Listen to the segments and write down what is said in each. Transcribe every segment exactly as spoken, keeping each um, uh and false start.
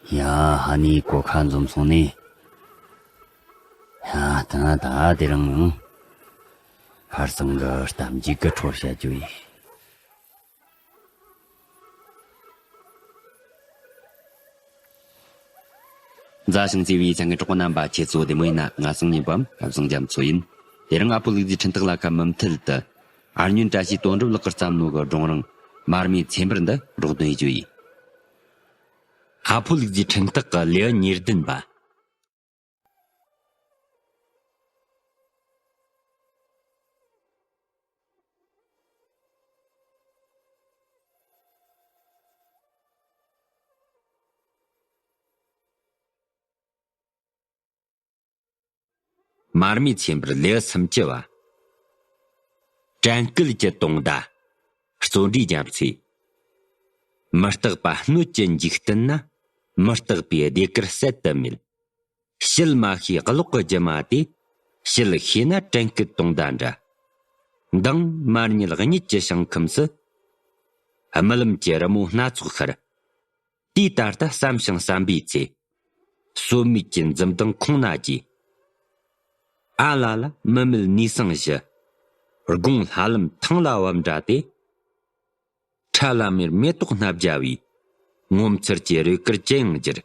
ཡ། ཧ་ནི་གོ་ཁ་འཛོམས་སོང་ནི། ཡ། ད་ད་དེ་རིང་ཡང་ཁར་སང་གི་གཏམ་རྒྱུད་ཀྱི་འཕྲོ་བཤད་རྒྱུ་ཡིན། མཛའ་ཞིང་བརྩེ་བའི་ཚང་གི་གྲོགས་པོ་རྣམ་པ་ཁྱེད་ཚོ་བདེ་མོ་ཡིན་ན། ང་སང་ཉིན་པའམ་སང་རྒྱ་མཚོ་ཡིན། དེ་རིང་ཨ་ཕོ་ལུག་རྫིའི་འཕྲིན་སྟེགས་ལ་ཁ་མུ་མཐུད་དུ། ཨར་ཉོན་བཀྲ་ཤིས་དོན་གྲུབ་ལགས་ཀྱིས་བརྩམས་ནོ་གི་སྒྲུང་རིང་མར་མེའི་ཚེ་འབར་འདི་རོགས་འདོན་ཡེད་རྒྱུ་ཡིན། ཨ་ཕོ་ལུག་རྫིའི་འཕྲིན་སྟེགས་ཀྱི་ལེའུ་ཉེར་བདུན་པ། མར་མེའི་ཚེ་འབར་ལེའུ་སུམ་ཅུ་བ། དྲན་སྐུལ་གྱི་དུང་བརྡ། བརྩོན་འགྲུས་རྒྱ་མཚོས། མི་རྟག་པ་སྣོད་ཀྱི་འཇིག་རྟེན་ན། མི་རྟག་པའི་ཟློས་གར་གསལ་དུ་མེད། བྱེད་མ་ཤེས་གློག་གི་སྒྱུ་མ་དེ། བྱེད་ཤེས་ན་དྲན་སྐུལ་དུང་བརྡ་འདྲ། མདང་མར་ཉལ་གཉིད་ཀྱི་ཞིང་ཁམས་སུ། རྨི་ལམ་གྱི་རི་མོ་སྣ་ཚོགས་ཤར། དུས་ད་ལྟ་བསམ་ཞིང་བསམ་པའི་ཚེ། སོར་མོས་ཀྱི་འཛུམ་མདངས་ཁོང་ན་གྱིས། ཨ་ལ་ལ་མི་མེད་ནུས་སེང་བཞི། དགུང་ལྷ་ལམ་ཐང་ལ་བབས་འདྲ་སྟེ། ཁྲ་ལམ་མེར་མེ་ཏོག་སྣ་བརྒྱ་བའི། ངོ་མཚར་གྱི་རོལ་གར་ཅི་ཡང་བསྒྱུར།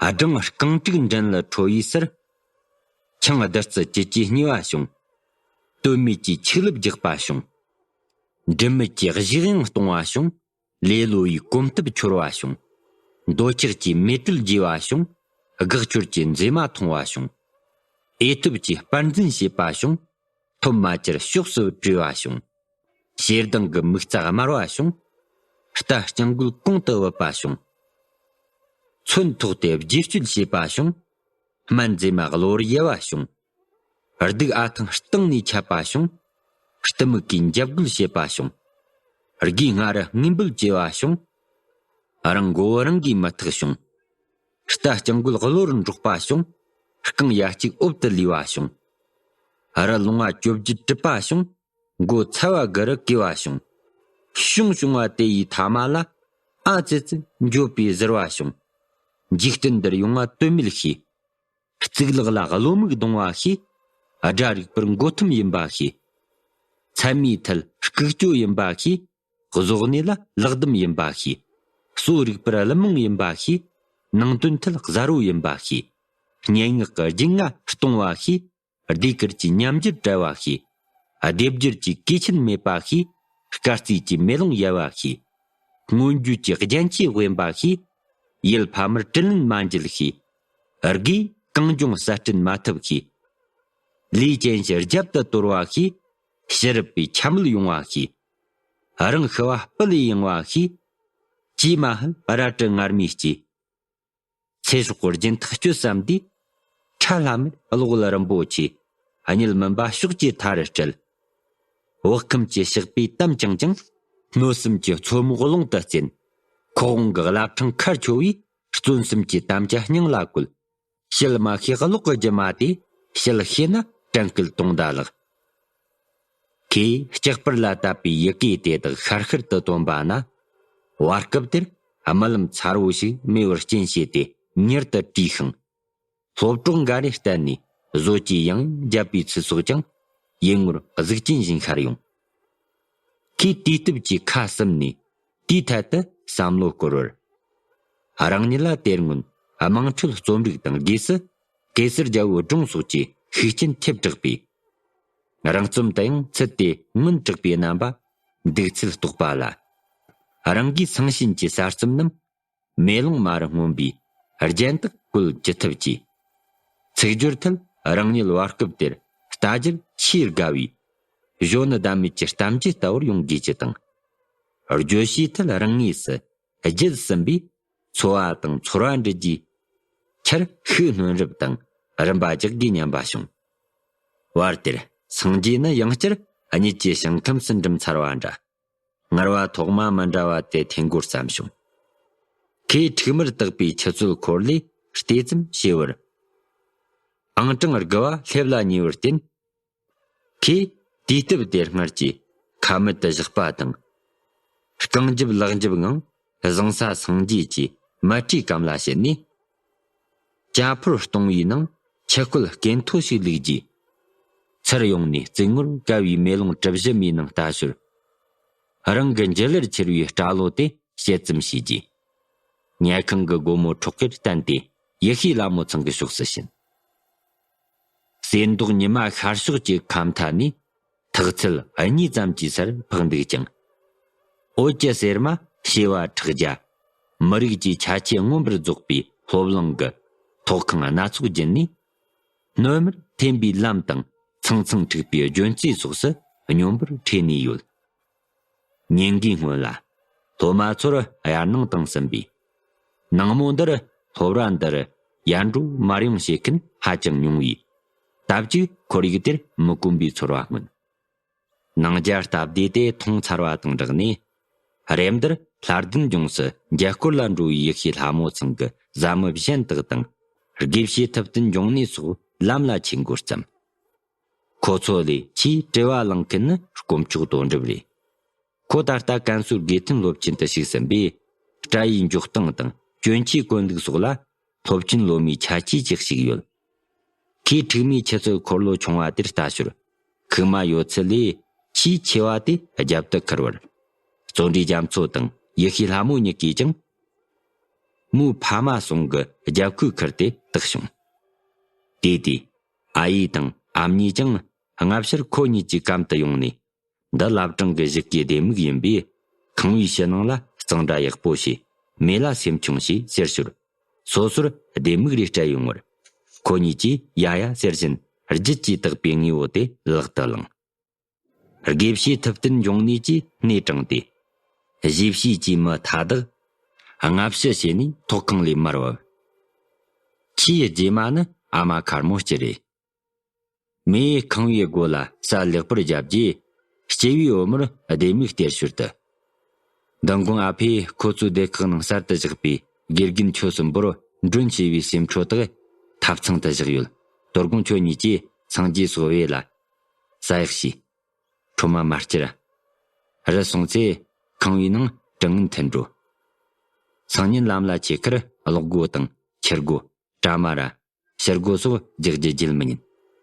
སྦྲང་རྐང་དྲུག་མགྲིན་ལ་ཁྲོ་བའི་སར། ཆང་བདུད་རྩི་བཅུད་ཀྱིས་མཉེས་པ་བྱུང་། དོན་མེད་ཀྱི་ཆོས་ལབ་རྒྱག་པ་བྱུང་། སྒྲིབ་མེད་ཀྱི་གཞི་དབྱིངས་སྟོང་བ་བྱུང་། ལེ་ལོ་ཡི་གོམ་སྟབས་འཆོར་བ་བྱུང་། འདོད་ཆགས་ཀྱི་མེ་དྲོད་རྒྱས་པ་བྱུང་། དགག་ཆོས་ཀྱི་མཛེས་མ་མཐོང་བ་བྱུང་། འོས་ཐོབ་ཀྱི་དཔལ་འཛིན་བྱེད་པ་བྱུང་། ཐོབ་མ་ཁྱེར་ཕྱོགས་སུ་བྲོས་པ་བྱུང་། ཞེ་སྡང་གི་མིག་རྩ་དམར་བ་བྱུང་། རྟ་རྐྱང་རྒོད་གོང་དུ་བུད་པ་བྱུང་། མཚོན་ཐོགས་ཏེ་བརྗེད་སྤྱོད་བྱེད་པ་བྱུང་། སྨན་མཛེས་མ་གློ་བུར་ཡལ་བ་བྱུང་། སྡུག་ཨ་ཐང་སྟེང་ནས་ཁྱབ་པ་བྱུང་། གཏི་མུག་གིས་འཇབ་རྒོལ་བྱེད་པ་བྱུང་། དགེ་སྔ་རུ་ངན་འབུལ་བྱེད་པ་བྱུང་། རང་མགོ་བོ་རང་གིས་མི་ཐེག་བྱུང་། རྟ་རྐྱང་རྒོད་གློ་བུར་འབྲོག་པ་བྱུང་། རྐང་ཡ་གཅིག་འོབ་ཏུ་ལུས་པ་བྱུང་། རི་ལུང་བ་བཅོ་བརྒྱད་གྲུབ་པ་བྱུང་། མགོ་ཚ་བ་དགུ་རུ་གས་པ་བྱུང་། ཞུང་ཞུང་བ་དེ་ཡི་ཐ་མ་ལ། ཨ་ཙི་ཙི་འགྱོད་པའི་ཟུར་བ་བྱུང་། འཇིག་རྟེན་འདིར་ཡོང་བ་དོན་མེད་ཤེས། གཙུག་ལག་ལ་བློ་མིག་གདུང་བ་ཤེས། དགྲ་རིག་པར་མགོ་ཐོམ་ཡིན་པ་ཤེས། ཚད་མའི་ཐད་རྐུབ་སྐྱོ་ཡིན་པ་ཤེས། གཟུགས་གནས་ལ་ལག་སྡུམ་ཡིན་པ་ཤེས། སོ་རིག་པར་བླུན་རྨོངས་ཡིན་པ་ཤེས། ནང་དོན་ཐད་གཟའ་རོ་ཡིན་པ་ཤེས། སྙན་ངག་གི་རྒྱུན་ང་སྟོང་བ་ཤེས། ཟློས་གར་གྱི་ཉམས་འགྱུར་བྲལ་བ་ཤེས། སྡེབ་སྦྱོར་གྱི་གོས་ཆེན་མེད་པ་ཤེས། སྐར་རྩིས་ཀྱི་མེ་ལོང་ཡལ་བ་ཤེས། མངོན་བརྗོད་ཀྱི་རྒྱན་ཆས་དབེན་པ་ཤེས། ཡུལ་ཕ་མར་དྲིན་ལན་མ་འཇལ་ཤེས། དགེས་གངས་ལྗོངས་གསལ་སྐྲུན་མ་ཐུབ་ཤེས། ལས་ཅན་ཞིག་རྒྱབ་ཏུ་དོར་བ་ཤེས། ཕྱི་རབས་པའི་འཁྱམ་ལུད་ཡོང་བ་ཤེས། རང་ཤི་བ་སྤུ་ལས་ཡེངས་པ་ཤེས། ཅིས་མ་ཧལ་རལ་གྲི་ངར་མའི་སྐྱེས། ཚེ་སྲོག་གི་སྦྱིན་ཐག་གཅོད་བསམ་དུས། ཁྲ་ལྷམ་མེར་གློག་ཀླད་རིན་པོ་ཆེ། གཉིད་སྨིན་པ་ཕྱོགས་ཀྱི་མཐའ་རུ་སྤྲད། བག་འཁུམས་ཀྱི་ཞགས་པས་གཏམ་བཅིངས་ཀྱང་། གནོད་སེམས་ཀྱི་མཚོ་མོ་རླུང་དུ་བཙན། ཁོག་དབང་གི་བླ་བྲང་མཁར་ཁྱོ་བས། བརྩོན་སེམས་ཀྱི་དམ་བཅའ་སྙིང་ལ་བཀོད། བྱེད་མ་ཤེས་གློག་གི་སྒྱུ་མ་དེ། བྱེད་ཤེས་ན་དྲན་སྐུལ་དུང་བརྡ་ལགས། ཁོས་ལྕགས་པར་ལ་བཏབ་པའི་ཡི་གེ་དེ་དག་ཤར་ཤར་དུ་བཏོན་པ་ན། བར་སྐབས་དེར་རྨི་ལམ་མཚར་བོ་ཞིག་མེ་བོར་སྐྱེས་བྱས་ཏེ་མྱུར་དུ་བྲིས་ཤིང་། སློབ་གྲོགས་འགའ་རེ་བསྟན་ནས་བཟོ་བཅོས་ཡང་ཡང་བརྒྱབ་པའི་ཚུལ་སོགས་ཀྱང་ཡིད་ངོར་གཟུགས་ཅན་བཞིན་ཤར་ཡོང་། ཁོས་དུས་སྟབས་ཀྱིས་ཁ་ཟུམ་ནས་དེའི་ཐད་དུ་བསམ་བློ་བསྐོར་བར། རང་ཉིད་ལ་དེ་སྔོན་དམངས་ཁྲོད་རྩོམ་རིག་དང་སྒོས་སུ་གེ་སར་རྒྱལ་པོའི་སྒྲུང་སོགས་ཀྱི་ཤུགས་རྐྱེན་ཐེབས་དྲགས་པས། རང་རྩོམ་དུ་ཡང་ཚུལ་དེ་སྔོན་དྲགས་པའི་རྣམ་པ་འདུག་ཚུལ་རྟོགས་པ་ལ། རང་གིས་སང་ཞིན་གྱི་གསར་རྩོམ་རྣམས་མེ་ལོང་མ་རུ་མངོན་པའི་རྒྱན་དག་བཀོལ་ཅི་ཐུབ་ཀྱིས། ཚིག་སྦྱོར་ཐད་རང་ཉིད་བར་སྐབས་དེར་ལྟ་རྒྱར་ཆེས་དགའ་བའི་གཞོན་ནུ་ཟླ་མེད་ཀྱི་གཏམ་རྒྱུད་ལྟ་བུར་ཡོང་དགོས་ཀྱི་དང་། བརྗོད་བྱའི་ཐད་རང་ངོས་སུ་བརྗེད་ཟིན་པའི་འཚོ་བ་དང་ཚོར་བ་འབྲི་རྒྱུའི་ཆར་ཤུགས་སྣོན་རབས་དང་རིམ་པ་རྒྱག་དགོས་སྙམ་པ་བྱུང་། བར་དེར་སངས་རྒྱས་ནི་ཡང་བསྐྱར་གཉིད་ཀྱི་ཞིང་ཁམས་སུ་འགྲིམ་ཚར་བ་འདྲ། སྔར་བ་ཐོག་མ་མི་འདྲ་བ་དེ་ཐེན་གོ་བརྩམས་བྱུང་། ཁོས་ཁྲིག་དམར་བཏགས་པའི་ཆུ་ཚོད་འཁོར་ལོས་བལྟས་ཙམ་བྱས་པར། ཨང་གྲངས་དགུ་བ་སླེབས་ལ་ཉེ་བར་བརྟེན། ཁོས་དུས་སྟབས་དེ་སྔར་གྱི་ཁ་མེད་དུ་བཞག་པ་དང་། རྐང་རྒྱབ་ལག་འཇབ་ངང་བཟང་ས་སངས་རྒྱས་ཀྱི་ མལ་ཁྲིའི་གམ་ལ་ཕྱིན་ནས། ཇ་ཕོར་སྟོང་བའི་ནང་ཆུ་ཁོལ་སྐེ་མཐོ་ཞིག་བླུགས་རྗེས། ཚུར་ཡོང་ནས་རྩིག་ངོར་བཀབ་པའི་མེ་ལོང་གྲུ་བཞི་མའི་ནང་ལྟ་ཞོར། རང་གི་འཇིལ་ལེར་འཁྱེར་བའི་སྐྲ་ལོ་དེ་ཕྱེད་ཙམ་བྱས་རྗེས། ཉལ་ཁང་གི་སྒོ་མོ་ཁྲོག་གེར་བསྟན་ཏེ། ཡེ་ཤེས་ལྷ་མོ་ཚང་གི་ཕྱོགས་སུ་ཕྱིན། གསེར་མདོག་ཉི་མ་ཤར་ཕྱོགས་ཀྱི་ཁ་མཐའ་ནས་ཐག་ཚད་གཉིས་ཙམ་གྱི་སར་འཕགས་འདུག་ཅིང་། འོད་ཀྱི་ཟེར་མ་བྱེ་བ་ཕྲག་བརྒྱ། མི་རིགས་ཀྱི་ཆ་བྱད་མངོན་པར་རྫོགས་པའི་སློབ་གླིང་གི་ཐོག་ཁང་སྣ་ཚོགས་བརྒྱུད་ནས། སྣོན་མར་འཐེན་པའི་ལམ་དང་ཚང་ཚང་འཁྲིགས་པའི་ལྗོན་རྩེ་སོགས་སུ་སྙོམས་པར་འཁྲིད་ནས་ཡོད། ཉིན་འགའི་སྔོན་ལ། སློབ་མ་ཚོར་དབྱར་གནང་དང་གསུམ་པས། ནངས་མོ་འདིར་སློབ་ར་འདིར་ཡར་འགྲོ་མར་ཡོང་བྱེད་མཁན་ཧ་ཅང་ཉུང་བས། སྟབས་ཅིག་ཁོར་ཡུག་དེར་མི་གོམས་པའི་ཚོར་བ་མངོན། ནང་རྒྱ་སྟབས་བདེ་དེ་མཐོང་ཚར་བ་དང་སྦྲགས་ནས། རེབ་འདིར་ལྷ་ལྡན་ལྗོངས་སུ་མཇལ་སྐོར་ལ་འགྲོ་བའི་ཡེ་ཤེས་ལྷ་མོ་ཚང་གི་བཟའ་མི་གཞན་དག་དང་། དགེ་བཤེས་ཐུབ་བསྟན་འབྱུང་གནས་སོགས་ལམ་ལ་ཆས་འགོ་བརྩམས། ཁོ་ཚོ་ལས་ཆེས་བྲེལ་བ་ལངས་མཁན་ནི་དཀོན་མཆོག་དོན་གྲུབ་རེད། ཁོ་ད་ལྟ་ཀན་སུའུ་དགེ་ཐོན་སློབ་ཆེན་དུ་ཞུགས་ཟིན་པས། སྐྲ་ཡི་འཇོག་སྟངས་དང་གྱོན་ཆས་གོན་ལུགས་སོགས་ལ་སློབ་ཆེན་སློབ་མའི་ཆ་བྱད་ཅིག་ཞིག་ཡོད། ཁོས་མཁྲིག་མའི་ཆུ་ཚོད་འཁོར་ལོ་ཆུང་བ་དེར་ལྟ་ཞོར། ཁུག་མ་ཡོད་ཚད་ལས་ཆེས་ཆེ་བ་དེ་རྒྱབ་ཏུ་ཁུར་བར། བརྩོན་འགྲུས་རྒྱ་མཚོ་དང་ཡེ་ཤེས་ལྷ་མོ་གཉིས་ཀས་ཀྱང་། མོའི་ཕ་མ་ཟུང་གི་རྒྱབ་ཁུག་ཁུར་ཏེ་བཏེགས་བྱུང་། དེ་དུས་ཨ་ཡེ་དང་ཨ་མྱེས་ཀྱང་སྔ་ཕྱིར་ཁོ་གཉིས་ཀྱི་གམ་དུ་ཡོང་ནས། འདི་བླ་བྲང་གི་གཞུག་གི་ལྡེ་མིག་ཡིན་པས། ཁང་བའི་ཕྱི་ནང་ལ་གཙང་སྦྲ་ཡག་པོ་བྱས། མེ་ལ་སེམས་ཆུང་བྱས་ཟེར་ཞོར། སོ་སོར་ལྡེ་མིག་རེ་སྤྲད་ཡོང་བར། ཁོ་གཉིས་ཀྱིས་ཡ་ཡ་ཟེར་བཞིན་རྒྱུད་ཀྱིས་བཏགས་པའི་དངོས་པོ་དེ་ལག་ཏུ་བླངས། དགེ་བཤེས་ཐུབ་བསྟན་འབྱུང་གནས་ཀྱིས་སྣེ་དྲངས་ཏེ། གཞས་བཤད་ཀྱི་མི་མཐའ་དག་སྔ་ཕྱི་བྱས་ནས་ཐོག་ཁང་ལས་མར་བབས། ཆེས་རྗེས་མ་ནི་ཨ་མ་མཁར་མོ་སྐྱིད་རེད། མོས་ཁང་བའི་སྒོ་ལ་ས་ལེགས་པར་བརྒྱབ་རྗེས། སྐྱེ་བོའི་འོད་མར་ལྡེ་མིག་སྟེར་ཞོར་དུ། མདང་དགོང་ཨ་ཕས་ཁོ་ཚོའི་སྡེ་ཁག་ནང་གསར་དུ་བཞག་པའི་དགེ་རྒན་ཆོས་གསུམ་པོར་མགྲོན་བྱས་པའི་སེམས་འཕྲོ་དག་ཐབ་ཚང་དུ་བཞག་ཡོད། དོ་དགོང་ཁྱོད་གཉིས་ཀྱིས་སངས་རྒྱས་སོགས་བས་ལ། ཟ་ཡག་བྱོས། ཁྲོ་མ་མ་སྐྱུར། རི་སོང་ཚེ་ཁང་བའི་ནང་དྲང་ངན་འཐེན་འགྲོ། སང་ཉིན་ལམ་ལ་ཆས་ཁར་གློག་སྒོ་དང་ཁྱི་སྒོ། དྲ་མ་ར། ཕྱི་སྒོ་སོགས་རྒྱག་རྒྱུ་བརྗེད་མི་ཉན།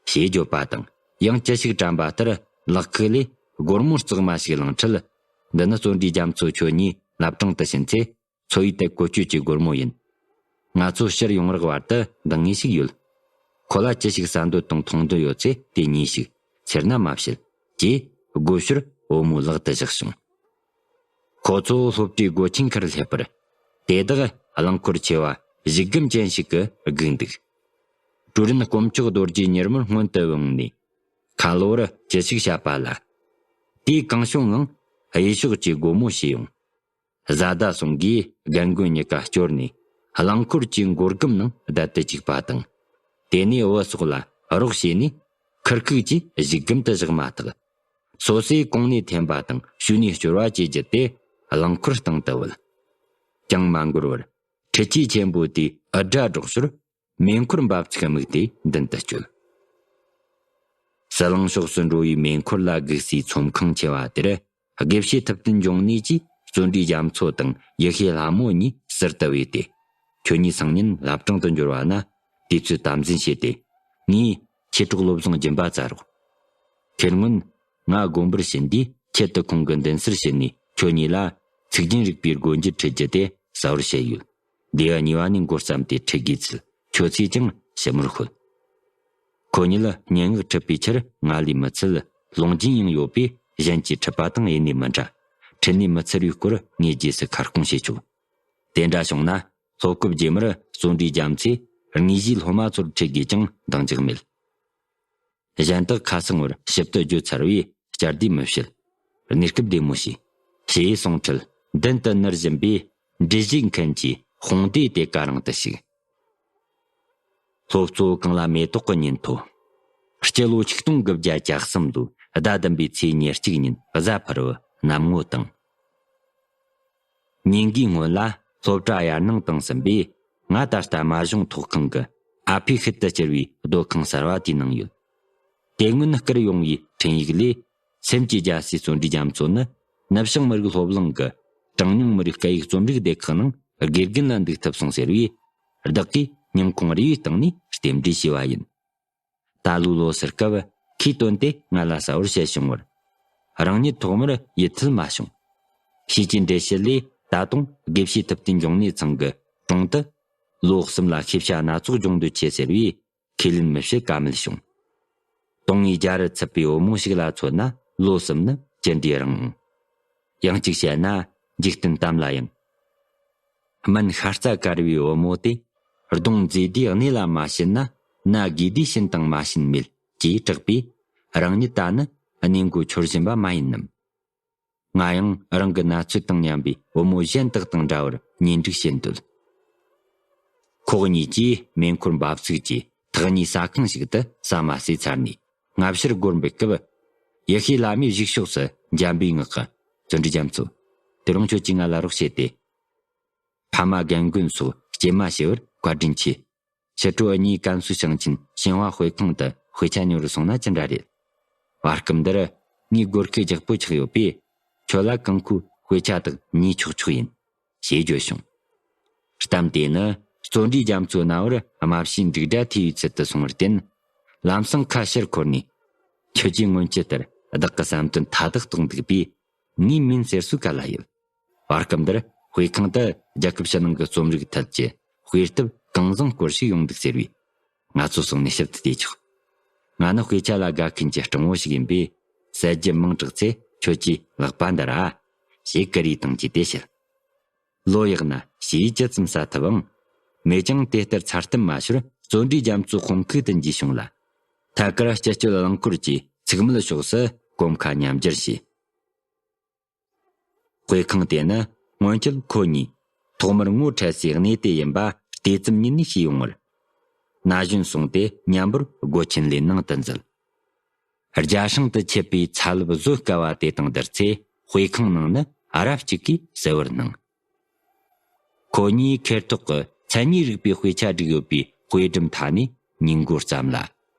ཞེས་བརྗོད་པ་དང་ཡང་ཅི་ཞིག་དྲན་པ་ལྟར་ལག་ཁུག་ལས་སྒོར་མོ་གཙག་མ་ཞིག་བླངས་འཕྲལ། འདི་ནི་བརྩོན་འགྲུས་རྒྱ་མཚོ་ཁྱོད་གཉིས་བླ་བྲང་དུ་ཕྱིན་ཚེ་འཚོ་བའི་དེབ་བཀོལ་སྤྱོད་ཀྱི་སྒོར་མོ་ཡིན། ང་ཚོ་ཕྱིར་ཡོང་རག་བར་དུ་འདང་ངེས་ཤིག་ཡོད། ཁོ་ལ་ཅི་ཞིག་ཟ་འདོད་དང་འཐུང་འདོད་ཡོད་ཚེ་དེ་ཉོས་ཤིག་ཚེར་ན་མ་བྱེད། ཅེས་སྒོ་ཕྱིར་བུ་མོའི་ལག་ཏུ་བཞག་བྱུང་། ཁོ་ཚོ་སློབ་གྲྭའི་སྒོ་ཆེན་ཁར་སླེབས་པར། དེ་དག་རླངས་འཁོར་ཆེ་བ་གཞི་སྒམ་ཅན་ཞིག་གིས་བསྒུགས་འདུག་ཀྲུའུ་རིན་དཀོན་མཆོག་རྡོ་རྗེ་མྱུར་མོར་སྔོན་དུ་བུད་ནས། ཁ་ལོ་བར་ཅི་ཞིག་བཤད་པ་ལ། དེའི་གང་བྱུང་ངང་གཡས་ཕྱོགས་ཀྱི་སྒོ་མོ་ཕྱེ་ཡོང་། བཟའ་ཟླ་ཟུང་གིས་རྒན་རྒོན་གཉིས་ཀ་བསྐྱོར་ནས་རླངས་འཁོར་གྱི་མགོ་སྒམ་ནང་བསྡད་དུ་བཅུག་པ་དང་། དེ་ནས་བུ་སོགས་ལ་རོགས་བྱས་ནས་ཁུར་ཁུག་ཅིག་གཞི་སྒམ་དུ་བཞག་མ་ཐག་སོ་སོས་གོང་ནས་འཐེན་པ་དང་ཤུལ་ནས་སྐྱོར་བ་བཅས་བརྒྱུད་དེ་རླངས་འཁོར་སྟེང་དུ་བུད། ཅང་མ་འགོར་བར་འཕྲུལ་ཆས་ཆེན་པོ་དེའི་འུར་སྒྲ་སྒྲོག་ཞོར། མེ་འཁོར་འབབ་ཚིགས་དམིགས་ཏེ་མདུན་དུ་བསྐྱོད། ཟི་ལིང་ཕྱོགས་སུ་འགྲོ་བའི་མེ་འཁོར་ལ་བསྒུགས་སའི་ཚོམ་ཁང་ཆེ་བ་དེར་དགེ་བཤེས་ཐུབ་བསྟན་འབྱུང་གནས་ཀྱིས་བརྩོན་འགྲུས་རྒྱ་མཚོ་དང་ཡེ་ཤེས་ལྷ་མོ་གཉིས་ཟུར་དུ་བོས་ཏེ། ཁྱོད་གཉིས་སང་ཉིན་བླ་བྲང་དུ་འབྱོར་བ་ན་དུས་ཚོད་དམ་འཛིན་བྱས་ཏེ། ངས་ཁྱེད་གྲོགས་བློ་བཟང་སྦྱིན་པ་བཙལ་རོགས། ཁེར་སྔོན། ང་དགོན་པར་ཕྱིན་དུས་ཆེད་དུ་ཁོང་གི་མདུན་སར་ཕྱིན་ནས་ཁྱོད་གཉིས་ལ་ཚིག་རྒྱན་རིག་པའི་སྒོ་འབྱེད་ཁྲིད་རྒྱུ་དེ་གསལ་བོར་བཤད་ཡོད། སྡེ་བ་གཉིས་པ་ནས་འགོ་བརྩམས་ཏེ་ཁྲིད་དགོས་ཚུལ་ཁྱོད་ཚོས་ཀྱང་ཞིབ་མོར་ཤོད། ཁོ་གཉིས་ལ་སྙན་ངག་ཁྲིད་པའི་ཕྱིར་ང་ལས་མི་ཚད་ལུང་རྒྱུན་ཡང་ཡོད་པས་གཞན་གྱིས་ཁྲིད་པ་དང་ཡེ་ནས་མི་འདྲ། ཁྲིད་ནས་མི་ཚར་བའི་སྐོར་ངས་རྗེས་སུ་ཁ་སྐོང་བྱེད་ཆོག་དེ་འདྲ་བྱུང་ན་སློབ་སྐབས་རྗེས་མར་བརྩོན་འགྲུས་རྒྱ་མཚོས་དངོས་གཞིའི་སློབ་མ་ཚོར་ཁྲིད་དགོས་ཀྱང་འདང་རྒྱག་མེད། གཞན་དག་ཁ་སང་བར་ཞིབ་ཏུ་བརྗོད་ཚར་བས་བསྐྱར་ཟློས་མི་བྱེད། གནས་སྐབས་བདེ་མོ་བྱོས། ཞེས་གསུངས་འཕྲལ་མདུན་དུ་ནུར་བཞིན་པས་འབྲི་བཞེས་མཁན་གྱི་དཔུང་སྡེ་དེ་ག་རང་དུ་ཞུགས། སློབ་གཙོ་བོ་གངས་ལྷ་མེ་ཏོག་གི་ཉིན་ཐོ། སྤྱི་ལོ་ཆིག་སྟོང་དགུ་བརྒྱ་གྱ་གསུམ་ལོའི་ཟླ་བདུན་པའི་ཚེས་ཉེར་གཅིག་ཉིན་གཟའ་ཕུར་བུ་གནམ་ངོ་དྭངས། ཉིན་འགའི་སྔོན་ལ་སློབ་གྲྭ་ཡར་གནང་དང་གསུམ་པས་ང་ད་ལྟ་མ་གཞུང་ཐོག་ཁང་གི་ཨ་ཕས་ཤུལ་དུ་བསྐྱུར་བའི་སྡོད་ཁང་གསར་བ་དེའི་ནང་ཡོད། དེ་སྔོན་བསྐུར་ཡོང་བའི་འཕྲིན་ཡིག་ལས། སེམས་ཀྱི་རྒྱལ་སྲས་བརྩོན་འགྲུས་རྒྱ་མཚོ་ནི་ནུབ་བྱང་མི་རིགས་སློབ་གླིང་གི་གྲངས་ཉུང་མི་རིགས་སྐད་ཡིག་རྩོམ་རིག་སྡེ་ཁག་ནང་ དགེ་རྒན་ལ་འདུག་ཐུབ་སོང་ཟེར་བས། བདག་གིས་སྙིང་ཁོང་རེ་བའི་སྟེང་ནས་རྟེན་འབྲེལ་ཞུས་པ་ཡིན། ད་ལོའི་ལོ་སར་སྐབས་ཁོས་དོན་དེ་ང་ལ་གསལ་བོར་བཤད་བྱུང་བར། རང་ཉིད་ཐོག་མར་ཡིད་ཐུལ་མ་བྱུང་། ཕྱིས་ཀྱི་འགྲེལ་བཤད་ལས་ད་དུང་དགེ་བཤེས་ཐུབ་བསྟན་འབྱུང་གནས་ཚང་གི་དྲུང་དུ། ལོ་གསུམ་ལ་ཤེས་བྱ་སྣ་ཚོགས་སྦྱོང་འདོད་ཆེ་ཟེར་བས། ཁས་ལེན་མི་བྱེད་ཀ་མེད་བྱུང་། དོན་དངོས་རྒྱ་རུ་ཚུད་པའི་བུ་མོ་ཞིག་ལ་མཚོན་ན། ལོ་གསུམ་ནི་ཅི་འདྲའི་རིང་། ཡང་གཅིག་བཤད་ན། འཇིག་རྟེན་གཏམ་ལ་ཡང་། སྨན་ཤ་རྩ་དཀར་བའི་བུ་མོ་དེ། གདོང་མཛེས་དུས་གནས་ལ་མ་ཕྱིན་ན། ན་རྒས་དུས་ཤིན་ཏུ་མ་ཕྱིན་མེད། ཅེས་གྲགས་པས། རང་ཉིད་ད་ནི་གནས་མགོ་འཆོར་བཞིན་པ་མ་ཡིན་ནམ། ང་ཡང་རང་གི་ན་ཚོད་དང་མཉམ་པའི་བུ་མོ་གཞན་དག་དང་འདྲ་བར་གཉེན་སྒྲིག་བྱེད་འདོད། ཁོ་གཉིས་ཀྱིས་མེ་འཁོར་འབབ་ཚུགས་ཀྱིས་ཐག་ཉེའི་ཟ་ཁང་ཞིག་ཏུ་ཟ་མ་ཟོས་ཚར་ནས། སྔ་ཕྱིར་སྒོར་འབུད་སྐབས། ཡེ་ཤེས་ལྷ་མོས་གཞུག་ཕྱོགས་སུ་འཇམ་པའི་ངག་གིས། བརྩོན་འགྲུས་རྒྱ་མཚོ། དེ་རིང་ཁྱོད་ཀྱིས་ང་ལ་རོགས་བྱས་ཏེ། ཕ་མ་རྒན་རྒོན་སོགས་སྐྱེལ་མ་བྱས་པར་བཀའ་དྲིན་ཆེ། ཕྱི་དྲོ་གཉིས་ཀན་སུའུ་ཞིང་ཆེན་ཞིན་ཧྭ་དཔེ་ཁང་དུ་དཔེ་ཆ་ཉོ་རུ་སོང་ན་ཅི་འདྲ་རེད། བར་སྐབས་འདིར་ངས་སྒོར་ཁུ་རྒྱག་པོ་ཆགས་ཡོད་པས། ཁྱོད་ལ་ཀང་ཁུའི་དཔེ་ཆ་དག་ཉོས་ཆོག་ཆོག་ཡིན། ཞེས་བརྗོད་བྱུང་། གཏམ་དེ་ནི་བརྩོན་འགྲུས་རྒྱ་མཚོའི་རྣ་བར་སྨྲ་བྱའི་འབྲུག་སྒྲ་ཐོས་པའི་ཚུལ་དུ་སོང་བར་བརྟེན། ལམ་སང་ཁ་ཕྱིར་འཁོར་ནས། ཁྱོད་ཀྱིས་སྔོན་ཆད་ལྟར་བདག་གི་བསམ་དོན་མཐའ་དག་རྟོགས་འདུག་པས། ངས་མིན་ཟེར་སུ་ག་ལ་ཡོད། བར་སྐབས་འདིར་དཔེ་ཁང་དུ་རྒྱལ་ཁབ་ཕྱི་ནང་གི་རྩོམ་རིག་ཐད་ཀྱི་དཔེ་དེབ་གང་བཟང་སྐོར་ཞིག་ཡོང་འདུག་ཟེར་བས། ང་ཚོ་སོང་ནས་ཞིབ་ཏུ་བལྟས་ཆོག། ང་ནི་དཔེ་ཆ་ལ་དགའ་མཁན་གྱི་སྤྲང་བོ་ཞིག་ཡིན་པས། གསལ་བརྗོད་མང་དྲགས་ཚེ་ཁྱོད་ཀྱིས་ལག་པ་འདར་ཨ། ཞེས་ཀུ་རེ་བཏང་རྗེས་དེ་བཤད། ལོ་ཡག་ན་ཞེས་ཇི་ཙམ་ཟ་ཐུབ་ཨང་། མེད་ཀྱང་དེ་ལྟར་ཚར་ཐུབ་མ་ཤོར་བརྩོན་འགྲུས་རྒྱ་མཚོ་དཔུང་ཁུག་ཏུ་འགྱེལ་བྱུང་ལ། ཐད་ཀར་སྤྱི་སྤྱོད་རླངས་འཁོར་གྱིས་ཚིག་མོལ་ཕྱོགས་སུ་གོམ་ཁ་མཉམ་སྦྱར་བྱས། དཔེ་ཁང་དེ་ནི་སྔོན་ཆད་ཁོ་གཉིས་ཐོག་མར་ངོ་འཕྲད་སའི་གནས་དེ་ཡིན་པ་ལྟེ་ཙམ་ཉིད་ནས་ཤེས་ཡོང་བར། ན་གཞོན་སོང་སྟེ་མཉམ་པོར་སྒོ་ཆེན་ལས་ནང་དུ་འཛུལ། རྒྱ་སྲང་དུ་ཆད་པའི་ཚ་རླབས་བཟོད་དཀའ་བ་དེ་དང་བསྡུར་ཚེ། དཔེ་ཁང་ནང་ནི་རབ་ཅིག་གིས་གསལ་བར་སྣང་། ཁོ་གཉིས་ཁེར་ཐོག་གི་མཚན་ཉིད་རིག་པའི་དཔེ་ཆ་བསྒྲིགས་ཡོད་པའི་དཔེ་སྒྲོམ་མཐའ་ནས་ཉིན་འགོར་ཙམ་ལ།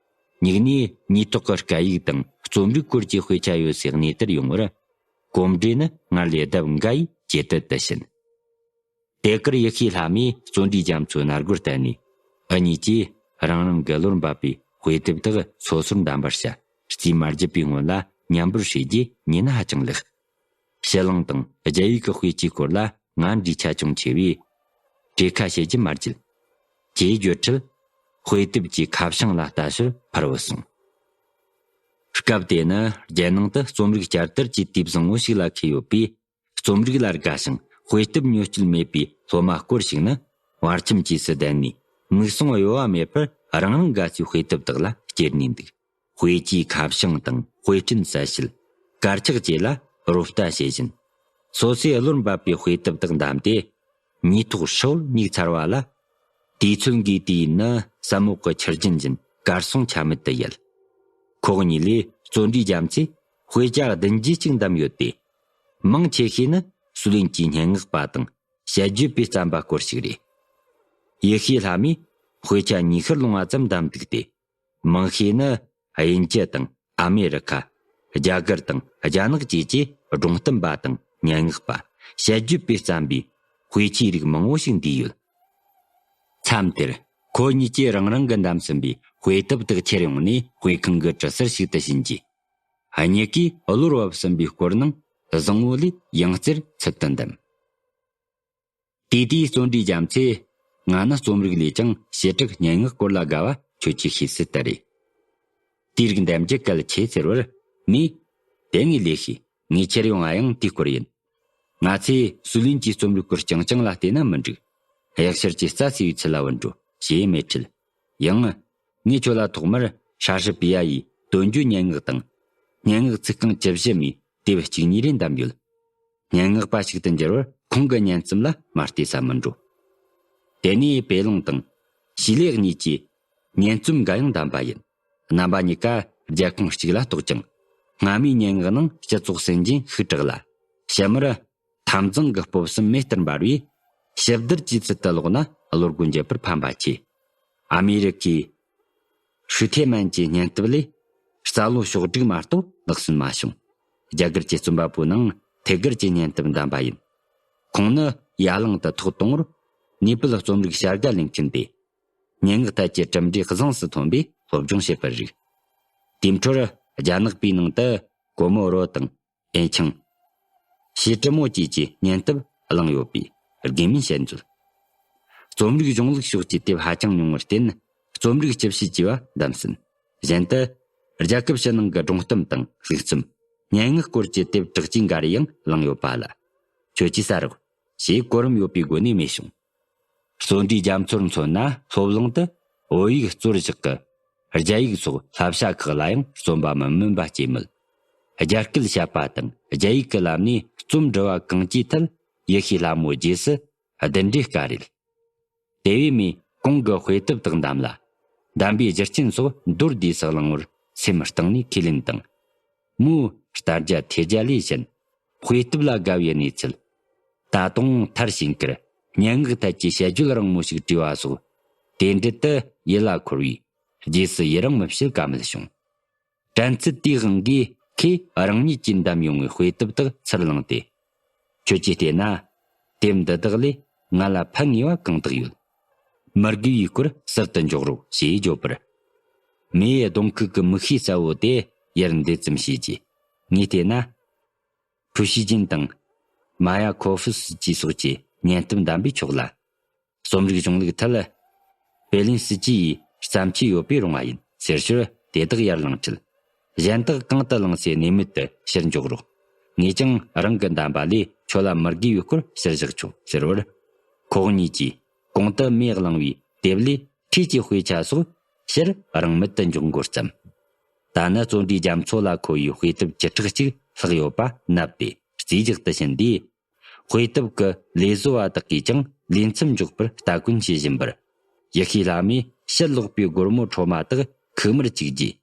མྱུར་ནས་ཉིས་ཐོག་གི་སྐད་ཡིག་དང་རྩོམ་རིག་སྐོར་གྱི་དཔེ་ཆ་ཡོད་སའི་གནས་དེར་ཡོང་བར། གོམ་འགྲོས་ནི་སྔར་ལས་ལྡབ་འགའ་ཡིས་ཇེ་དལ་དུ་ཕྱིན། དེ་གར་ཡེ་ཤེས་ལྷ་མོས་བརྩོན་འགྲུས་རྒྱ་མཚོའི་རྣ་སྒོར་གཏད་ནས། འུ་གཉིས་ཀྱིས་རང་རང་གི་བློར་འབབ་པའི་དཔེ་དེབ་དག་སོ་སོར་འདམ་པར་བྱ། རྩིས་མ་བརྒྱབ་པའི་སྔོན་ལ་མཉམ་པོར་བྲིས་རྗེས་ཉན་ན་ཧ་ཅང་ལེགས། ཕྱི་གླིང་དང་རྒྱ་ཡིག་གི་དཔེ་ཆའི་སྐོར་ལ་ང་འདྲིས་ཆ་ཅུང་ཆེ་བས། གྲོས་ཁ་བྱེད་རྒྱུ་མ་བརྗེད། ཅེས་བརྗོད་འཕྲལ། དཔེ་དེབ་ཀྱི་ཁ་བྱང་ལ་ལྟ་ཞོར་ཕར་བུད་སོང་། སྐབས་དེ་ནི་རྒྱལ་ནང་དུ་རྩོམ་རིག་བསྐྱར་དར་གྱི་དུས་བཟང་བོ་ཞིག་ལ་འཁེལ་ཡོད་པས། རྩོམ་རིག་ལ་དགའ་ཞིང་དཔེ་དེབ་ཉོ་སྤྱོད་མེད་པའི་སློབ་མ་སྐོར་ཞིག་ནི་བར་ཁྱིམ་གྱིས་སུ་བསྡད་ནས། མིག་ཟུང་གཡོ་བ་མེད་པར་རང་རང་དགའ་ཚོའི་དཔེ་དེབ་དག་ལ་བསྐྱལ་ནས་འདུག། དཔེ་ཆའི་ཁ་བྱང་དང་དཔེ་སྐྲུན་གསལ་བྱེད། དཀར་ཆག་བཅས་ལ་རོལ་ལྟ་བྱེད་བཞིན། སོ་སོའི་བློར་འབབ་པའི་དཔེ་དེབ་དག་འདམས་ཏེ། ཉིས་ཐོག་ཧྲིལ་བོར་ཉུག་ཚར་བ་ལ། དུས་ཚོད་འགའི་དུས་ཡུན་ནི་ཟ་མོག་གི་ཆུ་རྒྱུན་བཞིན་གར་སོང་ཆ་མེད་དུ་ཡལ། ཁོ་གཉིས་ལས་བརྩོན་འགྲུས་རྒྱ་མཚོས་དཔེ་ཆ་བདུན་བརྒྱ་ཅིག་འདམས་ཡོད་དེ། མང་ཆེ་ཤོས་ནི་སུའུ་ལིན་གྱི་སྙན་ངག་པ་དང་དཔྱད་བརྗོད་པས་བརྩམས་པ་སྐོར་ཞིག་རེད། ཡེ་ཤེས་ལྷ་མོས་དཔེ་ཆ་ཉི་ཤུར་ལོངས་པ་ཙམ་འདམས་འདུག་སྟེ། མང་ཤོས་ནི་དབྱིན་ཇི་དང་ཨ་མེ་རི་ཁ། རྒྱ་གར་དང་རྒྱ་ནག་བཅས་ཀྱི་སྒྲུང་གཏམ་པ་དང་སྙན་ངག་པ། དཔྱད་བརྗོད་པས་བརྩམས་པའི་དཔེ་ཆའི་རིགས་མང་བོ་ཞིག་འདུས་ཡོད། མཚམས་དེར་ཁོ་གཉིས་ཀྱིས་རང་རང་གིས་འདམས་ཟིན་པའི་དཔེ་དེབ་དག་ཁྱེར་ཡོང་ནས་དཔེ་ཁང་གི་གྲུ་ཟུར་ཞིག་ཏུ་བྱིན་རྗེས། གཉིས་ཀས་བློར་བབས་ཟིན་པའི་སྐོར་ནང་བཟང་བོ་ལས་ཡང་རྩེར་ཚུལ་དུ་འདེམས། དེ་དུས་བརྩོན་འགྲུས་རྒྱ་མཚོས། ང་ནི་རྩོམ་རིག་ལས་ཀྱང་བྱེ་བྲག་སྙན་ངག་སྐོར་ལ་དགའ་བ་ཁྱོད་ཀྱིས་ཤེས་གསལ་ལྟར་རེད། དེའི་རིགས་འདེམས་རྒྱུ་གལ་ཆེ་ཟེར་བར་ངས། དེ་ངའི་ལས་ཤེས། ངས་ཁྱེར་ཡོང་བ་ཡང་དེའི་སྐོར་ཡིན། ང་ཚོས་སུའུ་ལིན་གྱི་རྩོམ་རིག་སྐོར་རྐྱང་རྐྱང་ལ་བལྟས་ན་མི་འགྲིག། གཡག་ཕྱུར་གྱི་རྩྭ་ཟེར་བའི་ཚུལ་ལ་བུད་འགྲོ་ཞེས་སྨྲས་འཕྲལ། ཡང་། ངས་ཁྱོད་ལ་ཐོག་མར་ཧྲ་ཧྲི་པི་ཡ་ཡི་དོན་བརྗོད་སྙན་ངག་དང་། སྙན་ངག་ཚིག་རྐང་བཅུ་བཞི་མའི་དེབ་གཅིག་གཉིས་རེ་འདམས་ཡོད། སྙན་ངག་པ་ཞིག་ཏུ་འགྱུར་བར་ཁོང་གི་སྙན་རྩོམ་ལ་མ་བལྟས་ས་མི་འགྲོ། དེ་ནས་པེ་ལུང་དང་ཞི་ལེ་གཉིས་ཀྱིས་སྙན་རྩོམ་འགའ་ཡང་འདམས་པ་ཡིན། རྣམ་པ་གཉིས་ཀ་རྒྱལ་ཁོངས་གཅིག་ལ་གཏོགས་ཀྱང་། སྔ་མའི་སྙན་ངག་ནང་སྤྱི་ཚོགས་སྲིད་འཛིན་ཤུགས་དྲག་ལ། ཕྱི་མར་འཐབ་འཛིང་གི་སྤོབས་སེམས་མེ་ལྟར་འབར་བས། ཞིབ་བསྡུར་གྱི་ཚུལ་དུ་ཀློག་ན་བློ་སྒོ་འབྱེད་པར་ཕན་པ་ཆེ། ཨ་མེ་རི་ཁའི་ཧྲུའུ་ཐེ་མན་གྱི་སྙན་དེབ་ལས་རྩ་ལོ་ཕྱོགས་བསྒྲིགས་མ་གཏོགས་ལག་སོན་མ་བྱུང་། རྒྱ་གར་གྱི་རྩོམ་པ་པོ་ནང་ཐད་ཀར་གྱི་སྙན་དེབ་འདམས་པ་ཡིན། ཁོང་ནི་ ཡ་གླིང་དུ་ཐོག་གཏོང་བར་ནེ་པལ་རྩོམ་རིག་བྱ་དགའ་ལེན་མཁན་ཏེ། སྙན་ངག་ཐད་ཀྱི་གྲུབ་འབྲས་གཟེངས་སུ་ཐོན་པའི་སློབ་སྦྱོང་བྱེད་པར་རིགས། དེའི་འཕྲོར་རྒྱ་ནག་པའི་ནང་དུ་གོ་མོ་རོ་དང་། ཨེ་ཆང་། ཞེ་དྲི་མོ་བཅས་ཀྱི་སྙན་དེབ་བླངས་ཡོད་པའི་དགེ་མིན་བཤད་མཛོད། རྩོམ་རིག་གཞུང་ལུགས་ཕྱོགས་ཀྱི་དེབ་ཧ་ཅང་ཉུང་བར་བརྟེན། རྩོམ་རིག་སྤྱི་བཤད་ཅེས་པ་བདམས་ཟིན། གཞན་དུ། རྒྱལ་ཁབ་ཕྱི་ནང་གི་སྒྲུང་གཏམ་དང་ལྷུག་རྩོམ། སྙན་ངག་སྐོར་གྱི་དེབ་དྲུག་ཅུ་འགའ་རེ་ཡང་བླངས་ཡོད་པ་ལ། ཁྱོད་ཀྱིས་གསལ་རོགས། ཞེས་གོ་རིམ་ཡོད་པའི་སྒོ་ནས་སྨྲས་བྱུང་། བརྩོན་འགྲུས་རྒྱ་མཚོར་མཚོན་ན། སློབ་གླིང་དུ་བོད་ཡིག་གཙོར་བཞག་གི་རྒྱ་ཡིག་སོགས་བསླབ་བྱ་ཁག་ལ་ཡང་བརྩོན་པ་མི་དམན་པ་སྐྱེས་མོད། རྒྱ་སྐད་བཤད་པ་དང་རྒྱ་ཡིག་གི་ལམ་ནས་རྩོམ་འབྲི་བ་གང་ཅིའི་ཐད་ཡེ་ཤེས་ལྷ་མོ་རྗེས་སུ་གདན་འདྲེན་བཀའ་རེད། དེ་བས་མོས་གོང་གི་དཔེ་དེབ་དག་འདམ་ལ། འདམ་པའི་རྒྱུ་རྐྱེན་སོགས་མདོར་བསྡུས་སུ་བླང་བར་སེམས་གཏིང་ནས་ཁས་ལེན་དང་། མོའི་ལྟ་རྒྱ་ཐོས་རྒྱ་ལས་གཞན། དཔེ་དེབ་ལ་དགའ་བའི་གནས་ཚུལ། ད་དུང་མཐར་ཕྱིན་ཁར་སྙན་ངག་ཐད་ཀྱི་དཔྱད་བརྗོད་རིང་མོ་ཞིག་བྲིས་པ་སོགས། དེ་འབྲེལ་དུ་ཡིད་ལ་འཁོར་བས་རྗེས་སུ་ཡི་རང་མི་བྱེད་ཀ་མེད་བྱུང་། དྲན་ཚུལ་དེའི་དབང་གིས་ཁོས་རང་ཉིད་ཀྱིས་འདམ་ཡོང་བའི་དཔེ་དེབ་དག་ཚུར་བླངས་ཏེ། ཁྱོད་ཀྱིས་བལྟས་ན། དེབ་འདི་དག་ལས་ང་ལ་ཕན་ངེས་པ་གང་དག་ཡོད། མི་དགེ་བའི་སྐོར་ཟུར་དུ་འཇོག་རོགས་ཞེས་བརྗོད་པར། མོས་གདོང་ཁུག་གི་མིག་ཤེལ་གསལ་བོ་དེ་ཡར་འདེད་ཙམ་བྱས་རྗེས། ངས་བལྟས་ན། ཕུ་ཤི་ཅིན་དང་། མ་ཡ་ཁོ་ཧྥུ་སི་ཅི་སོགས་ཀྱི་སྙན་དེབ་འདམ་པའི་ཕྱོགས་ལ། རྩོམ་རིག་གཞུང་ལུགས་ཐད། པེ་ལིན་སི་ཅི་ཡིས་བརྩམས་ཆོས་ཡོད་པའི་རུང་བ་ཡིན་ཟེར་ཞོར་དེ་དག་ཡར་བླངས་ཁྲིད། གཞན་དག་གང་དུ་བླངས་སའི་གནས་མལ་དུ་ཕྱིར་འཇོག་རོགས། ངས་ཀྱང་རང་གི་འདམ་པ་ལས་ཁྱོད་ལ་མི་དགེ་བའི་སྐོར་ཕྱིར་བཞག་ཆོག་ཟེར་བར། ཁོ་གཉིས་ཀྱིས་གོང་དུ་མོས་བླངས་པའི་དེབ་ལས་འཁྲིས་ཀྱི་དཔེ་ཆ་སོགས་ཕྱིར་རང་མལ་དུ་འཇོག་འགོ་བརྩམས། ད་ནི་བརྩོན་འགྲུས་རྒྱ་མཚོ་ལ་མཁོ་བའི་དཔེ་དེབ་བཅུ་ཕྲག་གཅིག་ལྷག་ཡོད་པ་མནབས་ཏེ་རྩིས་རྒྱག་ཏུ་ཕྱིན་དུས། དཔེ་དེབ་ཀྱི་ལས་བཟོ་བ་དག་གིས་ཀྱང་ལས་མཚམས་འཇོག་པར་སྟ་གོན་བྱེད་བཞིན་པར། ཡེ་ཤེས་ལྷ་མོས་ཕྱིར་ལོག་པའི་སྒོར་མོ་འཕྲོ་མ་དག་ཁུག་མར་བཅུག་རྗེས།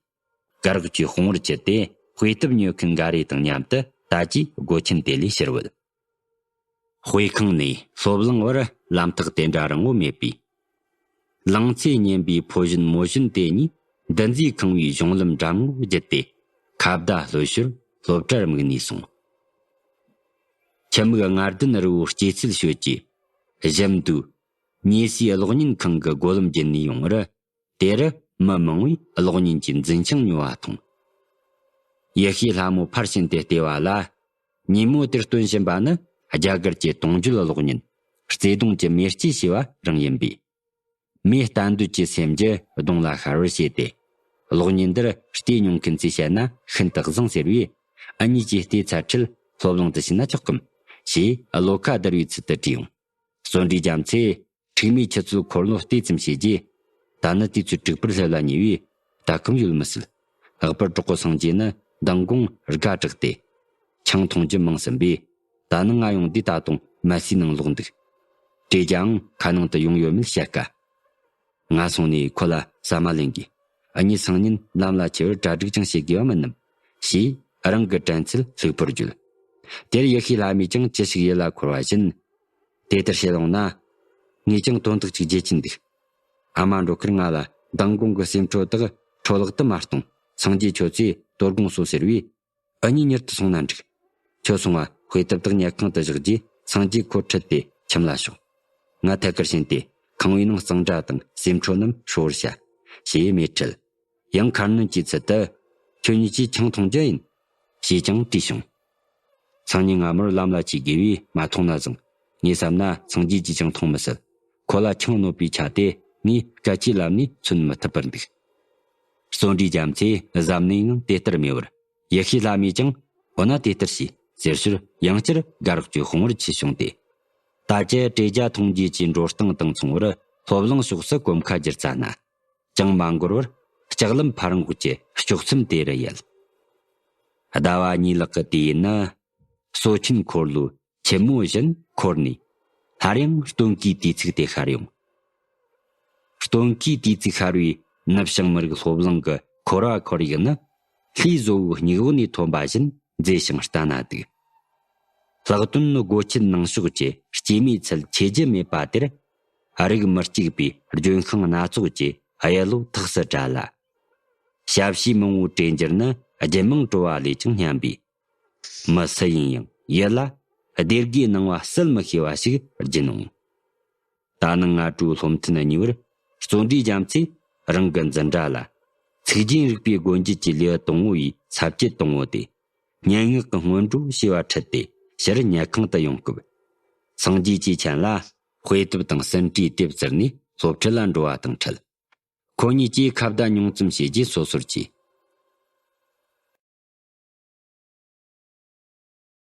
དགའ་རོགས་ཀྱི་དཔུང་བར་ཁྱེར་ཏེ་དཔེ་དེབ་ཉོ་མཁན་འགའ་རེ་དང་མཉམ་དུ་ད་ཅིའི་སྒོ་ཆེན་དེ་ལས་ཕྱིར་བུད། དཔེ་ཁང་ནས་སློབ་གླིང་བར་ལམ་ཐག་དེ་འདྲ་རིང་བོ་མེད་པས། ལང་ཚོས་མཉེན་པའི་ཕོ་གཞོན་མོ་གཞོན་དེ་གཉིས་འདུ་འཛིས་ཁེངས་པའི་གཞུང་ལམ་འགྲམ་ངོ་བརྒྱུད་དེ་ཁ་བརྡ་ལྷོད་ཞོར་སློབ་གྲྭར་དམིགས་ནས་སོང་། ཁྱི་མིག་ལྔ་ལྡན་རི་བོའི་སྐྱེད་ཚལ་ཤོད་ཀྱི་གཞན་དུ་ཉེ་སའི་གློག་བརྙན་ཁང་གི་སྒོ་ལམ་བརྒྱུད་ནས་ཡོང་བར། དེ་རུ་མི་མང་བོས་གློག་བརྙན་གྱི་འཛིན་ཆང་ཉོ་བ་མཐོང་། ཡེ་ཤེས་ལྷ་མོ་ཕར་ཕྱིན་ཏེ་བལྟས་པ་ལ། ཉིན་མོ་དེར་སྟོན་བཞིན་པ་ནི་རྒྱ་གར་གྱི་དུང་རྒྱུད་གློག་བརྙན་བརྩེ་དུང་གི་མེ་ལྕེ་ཞེས་པ་རང་ཡིན་པས། མོས་ལྟ་འདོད་ཀྱི་སེམས་རྒྱུད་གདོང་ལ་ཤར་བར་བྱས་ཏེ། གློག་བརྙན་འདིར་བལྟས་མྱོང་མཁན་ཚོས་བཤད་ན་ཤིན་ཏུ་བཟང་ཟེར་བས། འུ་གཉིས་ཀྱིས་བལྟས་ཚར་ཁྲིད་སློབ་གླིང་དུ་ཕྱིན་ན་ཆོག་གམ། ཞེས་བློ་ཁ་བདེ་བའི་ཚུལ་དུ་དྲིས་ཡོང་། བརྩོན་འགྲུས་རྒྱ་མཚོས། འཁྲིག་མའི་ཆུ་ཚོད་འཁོར་ལོ་བལྟས་ཙམ་བྱས་རྗེས། ད་ནི་དུས་ཚོད་དྲུག་པར་སླེབས་ལ་ཉེ་བས། ད་ཁོམ་ཡོད་མི་སྲིད། ལྷག་པར་གྲོགས་པོ་སངས་རྒྱས་ནི་མདང་དགོང་དགའ་དྲགས་ཏེ། ཆང་འཐུང་རྒྱུ་མང་ཟིན་པས། ད་ནི་ང་ཡོང་དུས་ད་དུང་མལ་སའི་ནང་ལོག་འདུག་དྲིས་ཀྱང་ཁ་ནང་དུ་ཡོང་ཡོད་མེད་བཤད་དཀའ། ང་སོང་ནས་ཁོ་ལ་ཟ་མ་ལེན་དགོས། ཨ་ནི་སང་ཉིན་ལམ་ལ་ཆས་པར་གྲ་སྒྲིག་ཀྱང་བྱེད་དགོས་པ་མིན་ནམ། ཞེས་རང་གི་དྲན་ཚུལ་ལྷུག་པོར་བརྗོད། དེར་ཡེ་ཤེས་ལྷ་མོས་ཀྱང་ཅི་ཞིག་ཡིད་ལ་འཁོར་བ་བཞིན། དེ་ལྟར་བཤད་ཡོང་ན། ངས་ཀྱང་དོན་དག་ཅིག་བརྗེད་ཀྱིན་འདུག་ཨ་མ་འགྲོ་ཁར་ང་ལ་མདང་དགོང་གི་སེམས་ཁྲོ་དག་འཕྲོ་བརླག་ཏུ་མ་གཏོང་། སངས་རྒྱས་ཁྱོད་ཚོས་དོ་དགོང་སོང་ཟེར་བས། ཨ་ནི་མྱུར་དུ་སོང་ན་འགྲིག་ཁྱོད་སོང་བ་དཔེ་དེབ་དག་ཉལ་ཁང་དུ་བཞག་རྗེས་སངས་རྒྱས་ཁོ་ཁྲིད་དེ་ཁྱིམ་ལ་ཤོག་ང་ཐད་ཀར་ཕྱིན་ཏེ་ཁང་བའི་ནང་གཙང་སྦྲ་དང་སེམས་ཁྲོ་རྣམས་ཧྲོ་བར་བྱ། ཞེས་མོས་ཁྲིད། ཡང་ཁ་སྣོན་གྱི་ཚུལ་དུ། ཁྱོད་གཉིས་ཀྱིས་ཆང་འཐུང་རྒྱུ་ཡིན། ཞེས་ཀྱང་དྲིས་བྱུང་། སང་ཉིན་སྔ་མོར་ལམ་ལ་ཆས་དགོས་པས་མ་འཐུང་ན་བཟང་། ངས་བསམ་ན་སངས་རྒྱས་ཀྱིས་ཆང་འཐུང་མི་སྲིད། ཁོ་ལ་ཆང་གནོད་པའི་ཆ་དེ་ངས་སྐད་ཆའི་ལམ་ནས་མཚོན་མི་ཐུབ་པར་འདུག་བརྩོན་འགྲུས་རྒྱ་མཚོས་གཟབ་ནན་ངང་དེ་ལྟར་སྨྲས་པར། ཡེ་ཤེས་ལྷ་མོས་ཀྱང་འོ་ན་དེ་ལྟར་བྱོས་ཟེར་ཞོར་ཡང་བསྐྱར་དགའ་རོགས་ཀྱི་དཔུང་བར་ཁྲིད་བྱུང་སྟེ། ད་ཅི་དྲོ་ཇ་འཐུང་རྗེས་ཀྱི་འགྲོ་སྟངས་དང་མཚུངས་པར་སློབ་གླིང་ཕྱོགས་སུ་གོམ་ཁ་བསྒྱུར་ཙ་ན། ཅང་མ་འགོར་བར་ལྕགས་ལམ་ཕར་འགོག་གི་ལྕོག་མཚམས་དེ་རུ་ཡལ། ཟླ་བ་གཉིས་ལྷག་གི་དུས་ཡུན་ནི། སོ་ཆེན་འཁོར་ལོའི་ཆེན་མོ་བཞིན་འཁོར་ནས། སླར་ཡང་སྟོན་ཁའི་དུས་ཚིགས་དེ་ཤར་ཡོང་། སྟོན་ཁའི་དུས་ཚིགས་ཤར་བའི་ནུབ་བྱང་མི་རིགས་སློབ་གླིང་གི་འཁོར་བ་འཁོར་ཡུག་ནི། ལྷའི་བཟོ་བོའི་སྙིང་བོ་ནས་ཐོན་པ་བཞིན་མཛེས་ཤིང་ལྟ་ན་སྡུག་ལྷག་དོན་སྒོ་ཁྱིའི་ནང་ཕྱོགས་ཀྱི་སྐྱེད་མོས་ཚལ་ཆེ་རྒྱུ་མེད་པ་དེར། རིགས་མི་གཅིག་པའི་ལྗོན་ཤིང་སྣ་ཚོགས་ཀྱི་གཡུ་ལོ་ཐགས་སུ་བྲ་ལ། ཞབས་ཕྱི་མང་བོའི་གྲོས་འགྱུར་ནི་རྒྱུད་མང་བྲོ་བ་ལས་ཀྱང་སྙན་པས། མི་སུ་ཡིན་ཡང་ཡིད་ལ་ སྡེ་དགེའི་སྣང་བ་གསལ་མི་ཤེས་པ་ཞིག་སྦྱིན་འོང་། ད་ནངས་སྔ་དྲོའི་སློབ་ཐུན་གཉིས་པར་བརྩོན་འགྲུས་རྒྱ་མཚོས་རང་གི་འཛིན་གྲྭ་ལ། ཚིག་རྒྱན་རིག་པའི་སྒོ་འབྱེད་ཀྱི་ལེའུ་དང་པོ་ཡི་ས་བཅད་དང་པོ་དེ། སྙན་ངག་གི་སྔོན་འགྲོ་ཞེས་པ་ཁྲིད་དེ་ཕྱིར་ཉལ་ཁང་དུ་ཡོང་སྐབས། སངས་རྒྱས་ཀྱིས་མཆན་ལ་དཔེ་དེབ་དང་ཟིན་བྲིས་དེབ་བཙིར་ནས་སློབ་ཁྲིད་ལ་འགྲོ་བ་དང་འཕྲད། ཁོ་གཉིས་ཀྱིས་ཁ་བརྡ་ཉུང་ཙམ་བྱས་རྗེས་སོ་སོར་གྱིས།